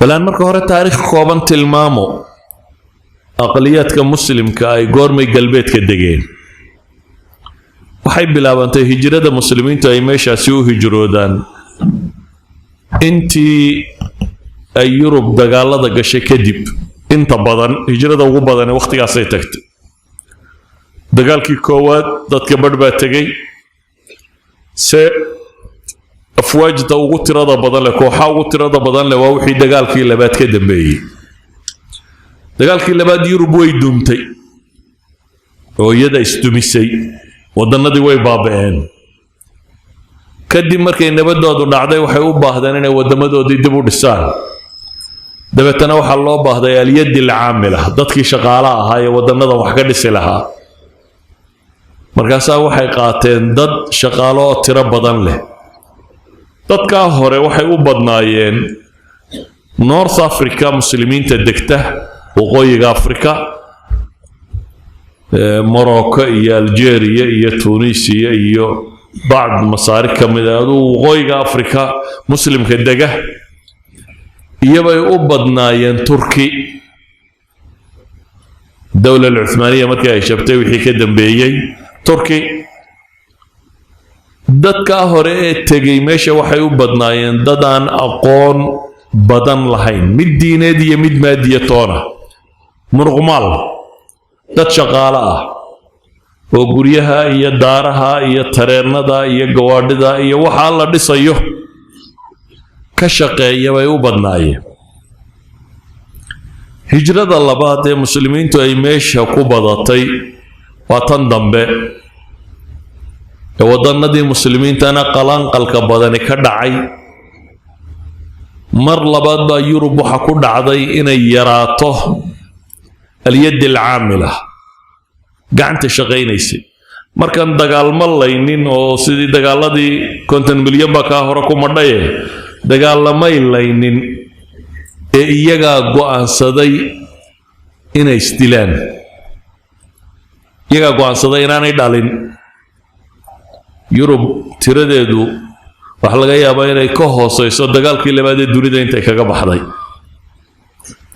Balaan marka hore taariikh kooban tilmaamo. Aqliyaadka Muslimka ay goormay galbeedka degeen? Waxay bilaabantay hijrada Muslimiintu ay meeshaasi u hijroodaan intii ay Yurub dagaalada gashay kadib. Inta badan hijrada ugu badani wakhtigaasay tagtay. Dagaalkii koowaad dadka badh baa tegey, se afwaajda ugu tirada badan leh, kooxaa ugu tirada badan leh, waa wixii dagaalkii labaad ka dambeeyey. Dagaalkii labaad Yurub way duntay oo iyada isdumisay, wadannadii way baaba'een. Kadib markay nabadoodu dhacday, waxay u baahdeen inay waddamadoodii dib u dhisaan. Dabeetana waxaa loo baahday اليد العاملة, dadkii shaqaalaha ahaa ee waddannadan wax ka dhisi lahaa. Markaasaa waxay qaateen dad shaqaalo oo tiro badan leh. Dadkaa hore waxay u badnaayeen North Africa, Muslimiinta degta waqooyiga Africa, Morocco iyo Algeria iyo Tunisia iyo bacd Masaari ka mid a, aduu waqooyiga Africa Muslimka dega iyobay u badnaayeen. Turki, الدولة العثمانية markii ay shabtay wixii ka dambeeyey, Turki dadkaa hore ee tegey meesha waxay u badnaayeen dad aan aqoon badan lahayn, mid diineed iyo mid maadiya toona, muruqmaal, dad shaqaale ah oo guryaha iyo daaraha iyo tareennada iyo gawaadhida iyo waxaa la dhisayo ka shaqeeya bay u badnaayeen. Hijrada labaad ee Muslimiintu ay meesha ku badatay waa tan dambe ee waddannadii Muslimiintana qalaanqalka badani ka dhacay. Mar labaad baa Yurub waxa ku dhacday inay yaraato اليد العاملة, gacanta shaqaynaysay. Markaan dagaalma laynin oo sidii dagaaladii 50 milyan baa kaa hore ku madhaye, dagaalamay laynin ee iyagaa go'aansaday inay isdilaan, iyagaa go'aansaday inaanay dhalin. Yurub tiradeedu waxaa laga yaabaa inay ka hooseyso dagaalkii labaad ee dunida intay kaga baxday.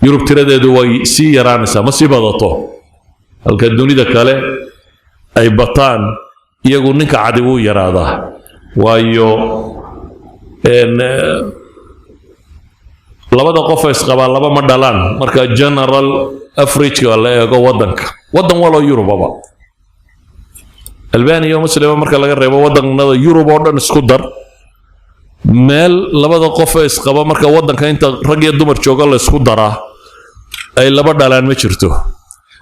Yurub tiradeedu way sii yaraanaysaa, ma sii badato. Halka dunida kale ay bataan, iyagu ninka cadi wuu yaraadaa, waayo labada qof isqabaa laba ma dhalaan. Marka general averageka la eego waddanka, waddan waloo Yurubaba, Albaniya oo Muslima marka laga reebo, waddanada Yurub oo dhan isku dar, meel labada qof ee isqaba marka waddanka inta rag iyo dumar jooga la isku daraa ay laba dhalaan ma jirto.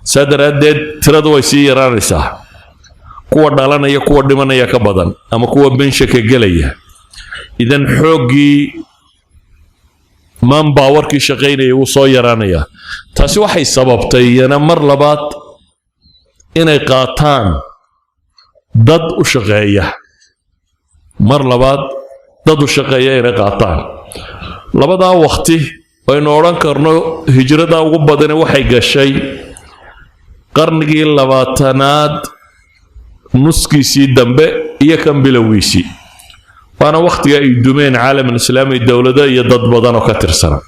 Saa daraaddeed tiradu way sii yaraanaysaa. Kuwa dhalanaya kuwa dhimanaya ka badan ama kuwa benshaka gelaya. Idan xooggii, manpowerkii shaqaynaya wuu soo yaraanayaa. Taasi waxay sababtay iyana mar labaad inay qaataan dad u shaqeeya, mar labaad dad u shaqeeya inay qaataan. Labadaa waqti aynu odhan karno hijrada ugu badani waxay gashay qarnigii 20aad nuskiisii dambe iyo kan bilowgiisii, waana wakhtiga ay dumeen العالم الإسلامي, dowlado iyo dad badan oo ka tirsana.